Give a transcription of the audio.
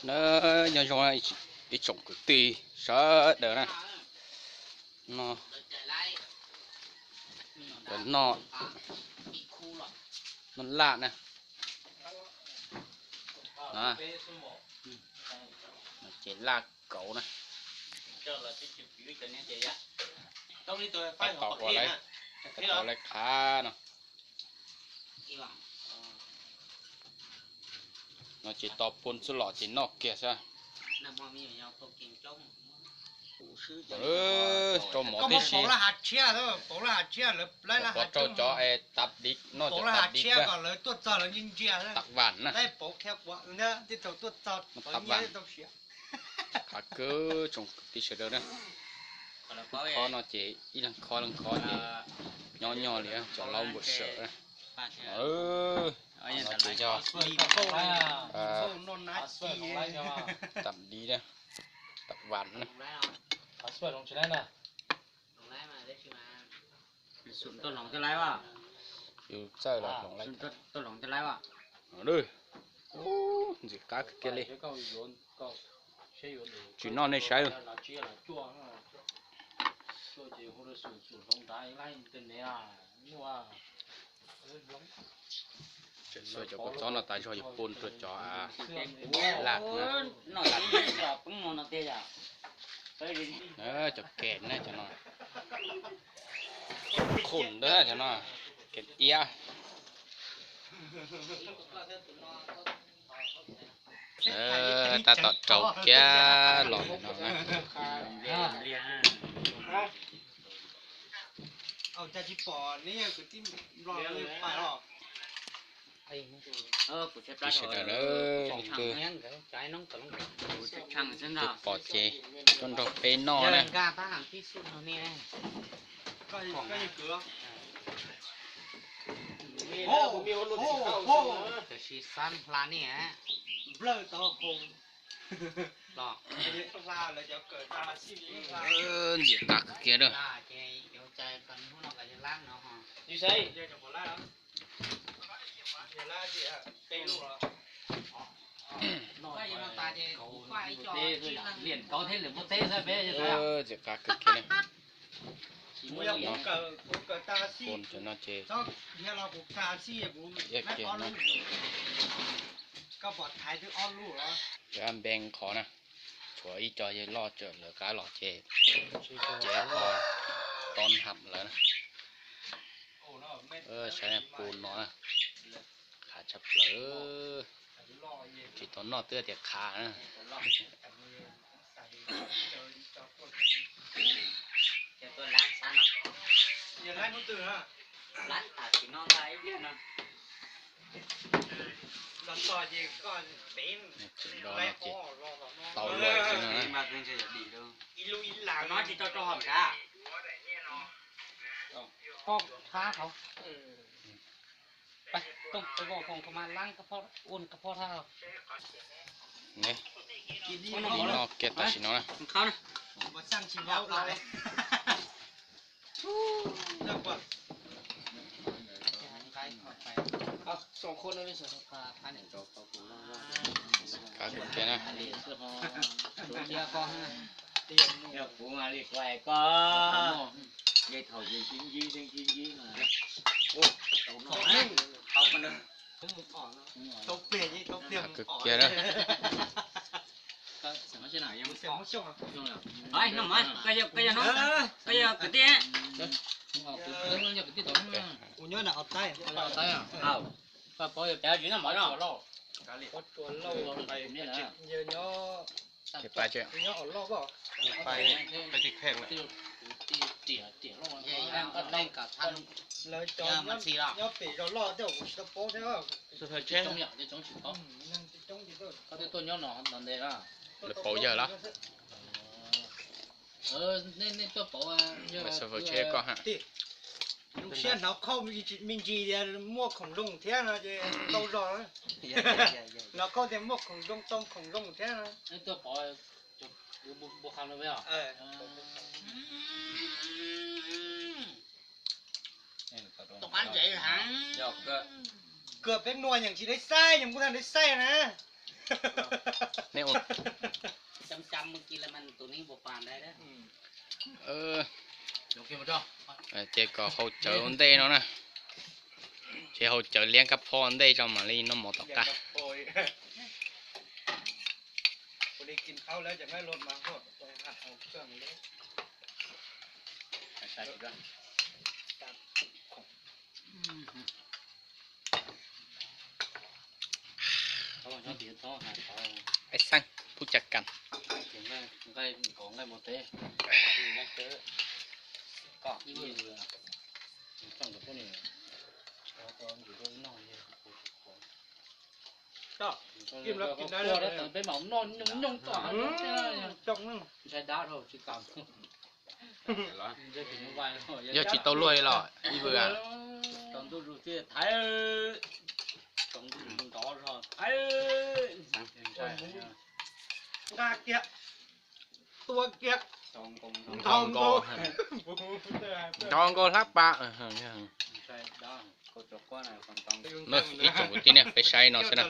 Na, nyob zoo ib tsoom kwv tij sawv daws na, no, noj, noj laj na, ces laj kauv na, tab tom ua, tab tom ua lawv qhav no. No ces tos puag xwb los ces noj kiag xwb. Rau mov tib si, pov rau cov es tav div noj cov tav div, tav vam na, tav vam. Qhov kawg tsoom kwv tij sawv daws na, khob no ces ib leeg khob leej khob ces nyob nyob li cov laus npau suav na. No ces yog tav div na, tav vam na. Yus txawj los hloov lawm. Ntxim qab kawg kiag li. Tsis noj nej saib. Tsuas cov kua txob no tas zog yuav pub rau cov laj, cov kem na, cov no, qhum ntawd cov no, kem iab. Tab tom rau kiag los no na. Kwv tij sawv daws, leej twg twg pom ces tuaj nrog peb noj na. Tab sis xab hla nej los ntxim qab kawg kiag na. Ntxim qab kawg kiag na. Pon cov no ces iab kiag no. Cov npe qhov na, tshuav ib co loj tsawm lawv qab los ces ces qhov tod ham lawm na. Saib pus no na, qhav tshaj plaws, tsis tau noj twb tias qhav na. Tau luaj xwb no na. Noj kiag tam sim no na. Qab kiag na. Kuv li kuv hais koj, yej thaum yus sib ntsib sib ntsib, tau pliag, tau pliag. Kawg kiag na. Koj yog kwv tij, koj yog kwv tij. Kuv nyob nram Os Taib. Koj paub yog peb tsis noj mov no. Yog nyob, nyob Os Loj, lawv cov nyob pem zos loj tej kuv tsis tau paub thiab. Koj twb tuaj nyob no ntau ntev lawm. Lawv pauv yawg lawm. Nej tuaj pauv, yawg, lub siab hnov qhauj me ntsis tias muaj khoom zoo thiab no ces tau zog. Hnov qhauj tias muaj khoom zoo, tau khoom zoo thiab no. Tuaj pauv npu qha no. Kawg peb nuaj yeej tsis deb xaib, yeej muaj tag deb xaib na. Nej ua, ces kom haus cawv ua ntej no na. Ces haus cawv liab kab pho ntej tso mam li noj mov tom qab. Ais xeeb, phub caj kas. Yog tsis tau luaj li los ib vwm. Nqa kiag, tua kiag, nthos nkaus, nthos nkaus hlab pas. Ib tsoom kwv tij ne, peb saib no xwb na.